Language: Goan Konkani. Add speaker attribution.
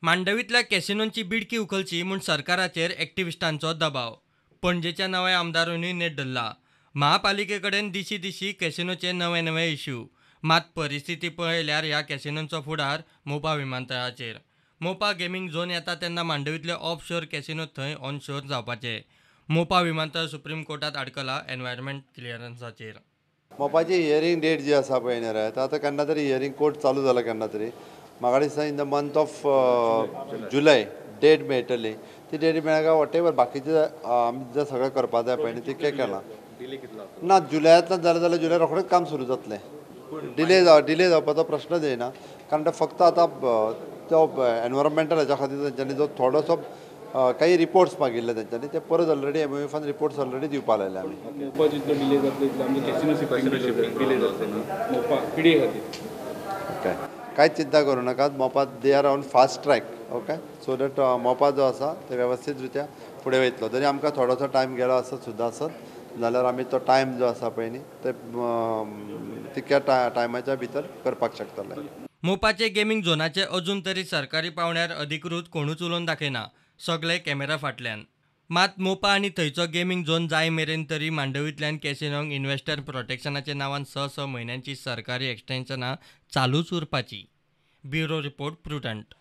Speaker 1: मांडवींतल्या कॅसिनोंची बिडकी उखलची म्हूण सरकाराचेर एक्टिविस्टांचो दबाव. पणजेच्या नव्या आमदारांनी नेट धरला. महापालिके कडेन दिशी दिशी कॅसिनोचे नवे नवे इश्यू. मात परिस्थिती पळयल्यार ह्या कॅसिनोंचो फुडार मोपा विमानतळाचेर. मोपा गेमींग झोन येता तेन्ना मांडवींतले ऑफ शोर कॅसिनो थंय ऑन शोर जावपाचे. मोपा विमानतळ सुप्रीम कोर्टात आडकला एनवायरमेंट क्लियरन्साचेर.
Speaker 2: मोपाची हियरींग डेट जी आसा पळय न्ही रे, आतां केन्ना तरी हियरींग कोर्ट चालू जाला केन्ना तरी, म्हाका दिसता in the month of July date मेळटली. ती डेट मेळ्ळ्या काय what ever बाकीचे आमी जें सगळें करपा जाय पळय न्ही तितकें केलां. ना जुलयांतल्यान जालें जाल्यार जुलय रोखडेंच काम सुरू जातलें. डिले जावपाचो प्रश्नच येना, कारण ते फक्त आतां तो एनवायरमेंटल हेच्या खातीर तेंच्यांनी जो थोडोसो काही रिपोर्ट्स मागिल्ले तेंच्यांनी, ते परत ऑलरेडी एमओएफान रिपोर्ट्स ऑलरेडी दिवपा लायले आमी.
Speaker 3: मोपा जितलो डिले जातलो तितलो आमचे कॅसिनो शिफ्टिंग डिले जातले न्ही मोपा पिडीए खातीर.
Speaker 2: ओके, कांयच चिंता करूं नाकात. Mopa they are on fast track. Okay, so that Mopa जो आसा ते वेवस्थीत रित्या फुडें वयतलो. तरी आमकां थोडोसो टायम गेलो आसत सुद्दां आसत जाल्यार आमी तो टायम जो आसा पळय न्ही ते तितक्या टायमाच्या भितर करपाक शकतले.
Speaker 1: मोपाचे गेमींग झोनाचे अजून तरी सरकारी पावंड्यार अधिकृत कोणूच उलोवन दाखयना, सगळे कॅमेरा फाटल्यान. मात मोपा आनी थंयचो गेमींग झोन जाय मेरेन तरी मांडवींतल्यान कॅसिनोंक इन्व्हेस्टर प्रोटेक्शनाच्या नांवान 6-6 म्हयन्यांची सरकारी एक्सटेन्शनां चालूच उरपाची. Bureau report, Prudent.